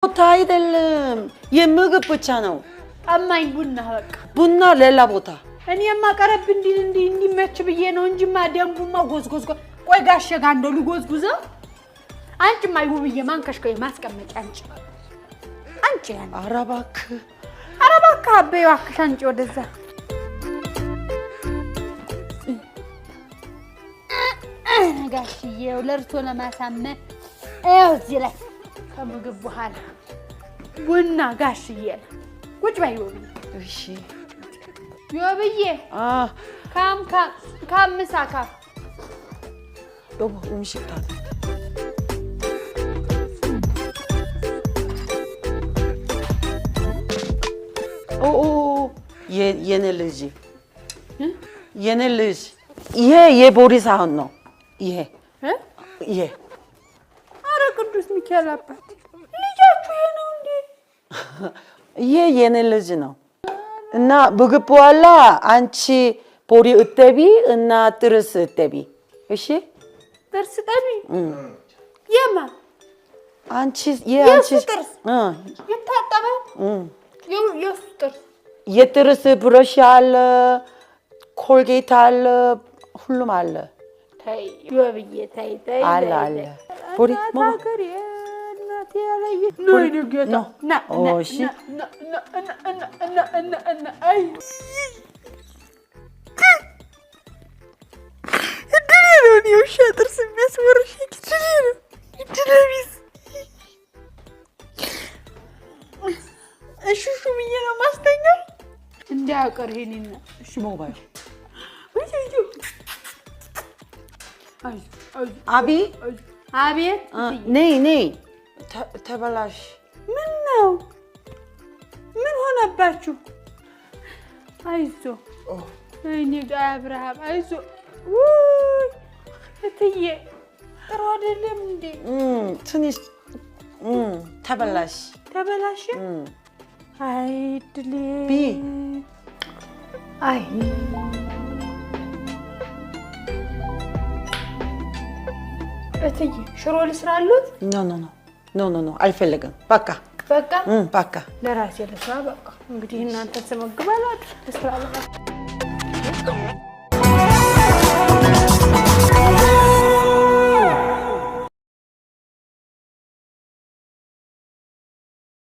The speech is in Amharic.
ቦታ አይደለም፣ የምግብ ብቻ ነው። ጠማኝ ቡና በቃ። ቡና ሌላ ቦታ። እኔማ ቀረብ እንዲል እንዲመች ብዬ ነው እንጂማ ደንቡማ ጎዝጎዝ። ቆይ ጋሼ ጋር እንደው ልጎዝጉዘው። አንቺማ ውብዬ ማንከሽከሽ ማስቀመጫ አንቺ አንቺ ያን ኧረ እባክህ። ኧረ እባክህ አበይ እባክሽ አንቺ ወደዛ። ጋሽዬው ለእርሶ ለማሳመን ይኸው እዚህ ላይ ከምግብ በኋላ ቡና ጋሽዬ ቁጭ በይ ውብዬ። እሺ። ውብዬ። 아, ካም ካም ካም ምሳ ካም። 여보, 음식 다 됐다. 오, 얘 የኔ ልጅ፣ የኔ ልጅ፣ ይሄ የቦሪ ሳህን ነው። ይሄ ይሄ። ኧረ ቅዱስ ሚካኤል አባት ልጃችሁ ይሄ ነው እንዴ? ይሄ የኔ ልጅ ነው። እና ምግብ በኋላ አንቺ ቦሪ እጠቢ እና ጥርስ እጠቢ። እሺ? ጥርስ ጠቢ? የማ? አንቺ የአንቺ። የእሱ ጥርስ? 응. ይታጠባል? 응. የእሱ ጥርስ? የጥርስ ብረሽ አለ፣ ኮልጌት አለ፣ ሁሉም አለ። ተይ ውብዬ ተይ ተይ። አለ። ተይ፣ አለ። ተይ። ቦሪ እናት 먹어. ሀገሬ እናቴ ያለየ ኖ የኔ ጌታ። ኖ። ና ና። እሺ። ና ና ና ና ና ና ና ና አይ እድሌ ነው። እኔ ውሻ ጥርስ የሚያስወርሸኝ እድሌ ነው። እድሌ ቢስ እሹሹ ብዬ ነው ማስተኛው። እንዳያቀር ይሄንን። እሺ 먹어봐요. አይዞህ አይዞህ። አቢ። አቤት። ነይ ነይ፣ ተበላሽ። ምን ነው? ምን ሆነባችሁ? አይዞ እኔ ጋ አብርሃም አይዞ። ውይ እትዬ ጥሩ አይደለም እንዴ? ትንሽ ተበላሽ። ተበላሸ? አይ ድሌ። ቢ። አይ እትዬ ሽሮ ልስራሉት? No, no, no, no, no, no፣ አልፈልግም። በቃ። በቃ። በቃ። ለራሴ ልስራ። በቃ እንግዲህ እናንተ ስመግብ አላድር ልስራ በቃ።